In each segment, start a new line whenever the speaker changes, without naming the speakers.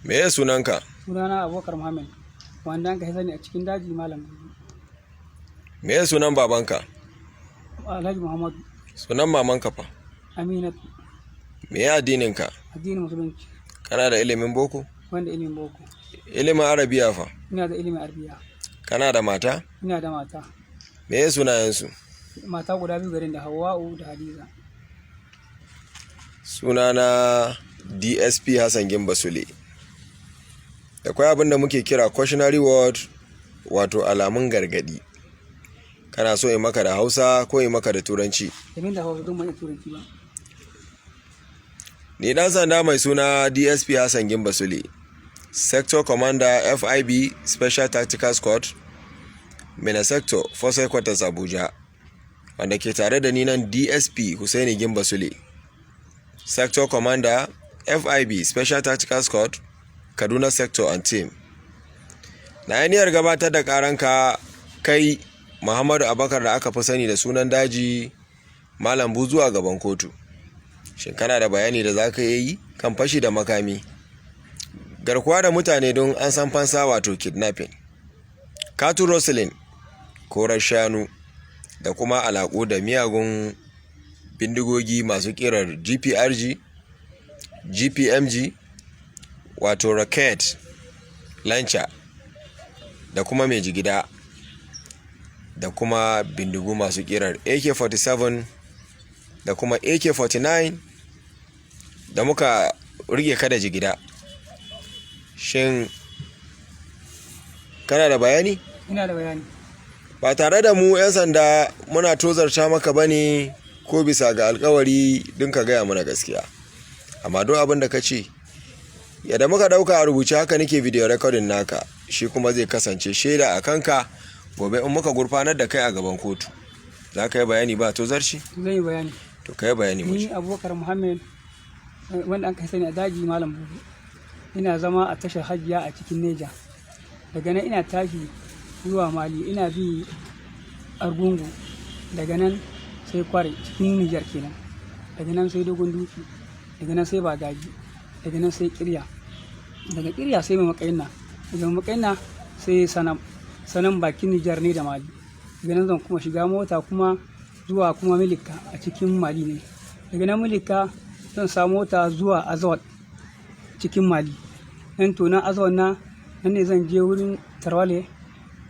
Me ya sunanka?
Sunana Abubakar Muhammad, wanda an ka sani a cikin daji Malam Buzu.
Me ya sunan babanka?
Alhaji Muhammadu.
Sunan mamanka fa?
Aminatu.
Me ya addininka?
Addinin Musulunci.
Kana da ilimin boko?
Wanda ilimin boko.
Ilimin Arabiya fa?
Ina da ilimin Arabiya.
Kana da mata?
Ina da mata.
Me ya sunayensu?
Mata guda biyu garin da Hawwa'u da Hadiza.
Sunana DSP Hassan Gimba Sule. Da kwai abin da muke kira cautionary word, wato alamun gargadi. Kana so in maka da Hausa ko in maka da Turanci?
Domin da Hausa, don ban iya Turanci ba.
Ni dan sanda mai suna DSP Hassan Gimba Sule, Sector Commander FIB Special Tactical Squad, Minna Sector, Force Headquarters Abuja, wanda ke tare da ni nan DSP Hussaini Gimba Sule, Sector Commander FIB Special Tactical Squad, Kaduna Sector and Team. Na yi niyyar gabatar da karanka kai Muhammadu Abakar da aka fi sani da sunan daji Malam Buzu a gaban kotu. Shin kana da bayani da za ka yi kan fashi da makami, garkuwa da mutane don an san fansa, wato kidnapping, cattle rustling, korar shanu, da kuma alaƙu da miyagun bindigogi masu ƙirar GPRG, GPMG, wato rocket launcher, da kuma mai jigida, da kuma bindigu masu ƙirar AK-47 da kuma AK-49 da muka rike ka da jigida? Shin kana da bayani?
Ina da bayani.
Ba tare da mu 'yan sanda muna tozarta maka ba ne ko bisa ga alkawari don ka gaya mana gaskiya, amma duk abin da ka ce, yadda muka dauka a rubuce haka nake video recording naka, shi kuma zai kasance shaida a kanka. Gobe in muka gurfanar da kai a gaban kotu, za ka yi bayani ba tozarci?
Zan yi bayani.
To, ka yi bayani mu
Ni
ji.
Abubakar Muhammad, wanda an ka sani a daji Malam Buzu. Ina zama a tashar Hajiya a cikin Neja. Daga nan ina tashi zuwa Mali, ina bi Argungu. Daga nan sai Kware cikin Nijar kenan. Daga nan sai Dogon Dutse. Daga nan sai Bagaji. Daga nan sai Kirya. Daga Kirya sai Makaina. Daga Makaina sai Sanam. Sanam bakin Nijar ne da Mali. Daga nan zan kuma shiga mota kuma zuwa kuma Milika a cikin Mali ne. Daga nan Milika zan sa mota zuwa Azawad cikin Mali. Nan to nan Azawad na nan ne zan je wurin Tarwale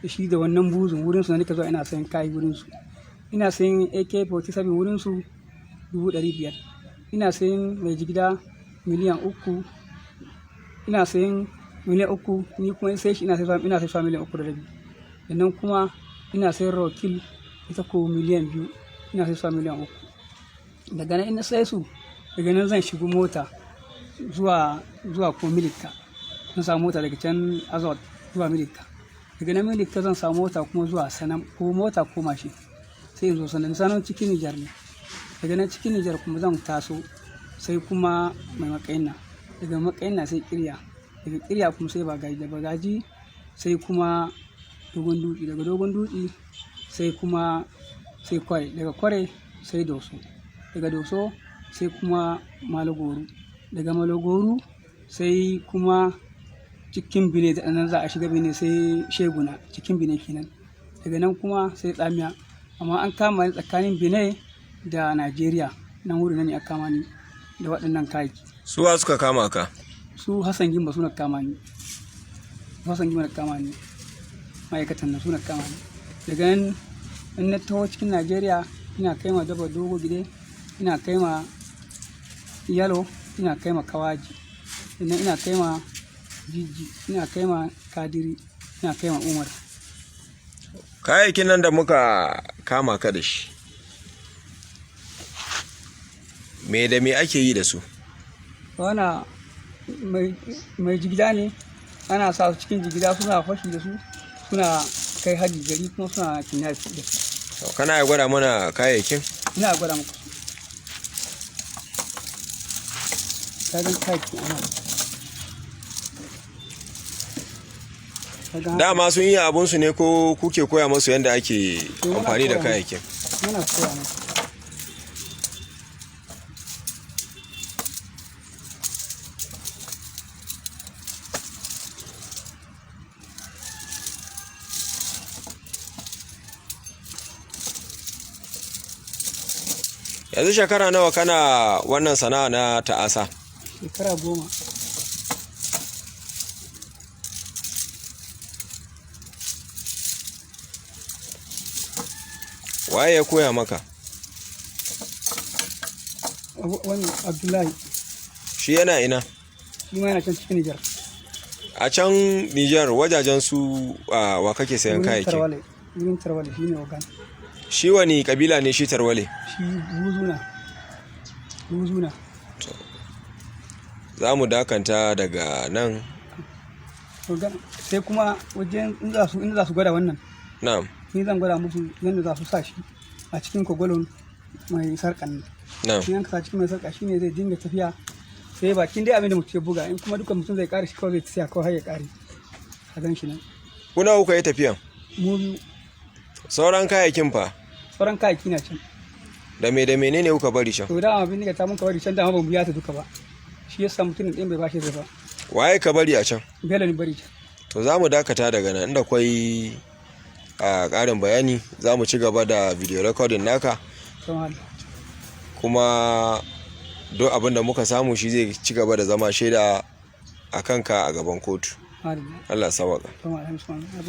shi da wannan Buzun, wurin su na nika zuwa ina sayan kayi wurin su. Ina sayan AK-47 wurin su 500,000. Ina sayan mai jigida miliyan 3. Ina sayan miliyan 3, ni kuma in sai shi ina sai miliyan 3.5. Sannan kuma ina sayan rocket ita ko miliyan 2, ina sai miliyan 3. Daga nan in na sai su, daga nan zan shigo mota zuwa ko Milika. Zan samu mota daga can Azawad zuwa Milika. Daga nan Milika zan samu mota kuma zuwa Sanam, ko mota ko mashin. Sai in zo Sanam, Sanam cikin Nijar ne. Daga nan cikin Nijar kuma zan taso sai kuma mai Makaina. Daga Makaina sai Kirya. Daga Kirya kuma sai Bagaji. Da Bagaji sai kuma Dogon Dutse. Daga Dogon Dutse sai kuma sai Kware. Daga Kware sai Doso. Daga Doso sai kuma Malagoru. Daga Malagoru sai kuma cikin Bine, da nan za a shiga Bine, sai Sheguna cikin Bine kenan. Daga nan kuma sai Tsamiya. Amma an kama ni tsakanin Bine da Najeriya. Nan wurin nan ne aka kama ni da waɗannan kayayyaki.
Suwa suka kama ka?
Su Hassan Gimba suna kama ni. Hassan Gimba na kama ni. Ma'aikatan nan suna kama ni. Daga nan in na taho cikin Najeriya, ina kai ma Daba Dogo Gide, ina kai ma Yalo, ina kai ma Kawaji. Sannan ina kai ma Jijji, ina kai ma Kadiri, ina kai ma Umar.
Kayayyakin nan da muka kama ka da shi, me da me ake yi da su?
Wana mai jigida ne, ana sa su cikin jigida, suna fashi da su, suna kai hari gari, kuma suna kidnap da su.
Kana iya gwada mana kayayyakin?
Ina gwada muku su. Ka gan kayayyakin ana. Ka gan.
Dama sun yi abunsu ne ko kuke koya musu yadda ake
Muna
amfani da
koya musu.
kayayyakin?
Muna koya musu.
Yanzu shekara nawa kana wannan sana'a na ta'asa?
Shekara 10.
Waye ya koya maka?
Wannan Abdullahi.
Shi yana ina?
Shi ma yana can cikin Nijar.
A can Nijar wajajen su wa kake sayan
Wurin
kayayyaki?
Tarwale. Wurin Tarwale shi ne ogan.
Shi wani kabila ne shi Tarwale?
Shi buzuna. Buzuna.
Za mu dakanta daga nan.
Ogan sai kuma wajen in za su gwada wannan.
Na'am.
Ni zan gwada musu yadda za su sa shi a cikin kogolon mai sarƙan nan.
Na'am.
In an sa cikin mai sarƙa shine zai dinga tafiya sai bakin dai abin da mutum ya buga, in kuma duka mutum zai ƙare shi kawai zai tsaya kawai har ya ƙare. A gan shi nan.
Kuna kuka yi tafiyan?
Mu biyu.
Sauran kayayyakin fa?
Sauran kayayyaki na can.
Da me da menene kuka bari can?
To dama abin da ta mun ka bari can, dama ban biya ta duka ba. Shi yasa mutumin ɗin bai bashi zai ba.
Waye ka bari a can?
Bello ne bari can.
To za mu dakata daga nan, inda kwai a ƙarin bayani za mu ci gaba da video recording naka. Kuma duk abin da muka samu shi zai ci gaba da zama shaida a kanka a gaban kotu. Allah sawaka.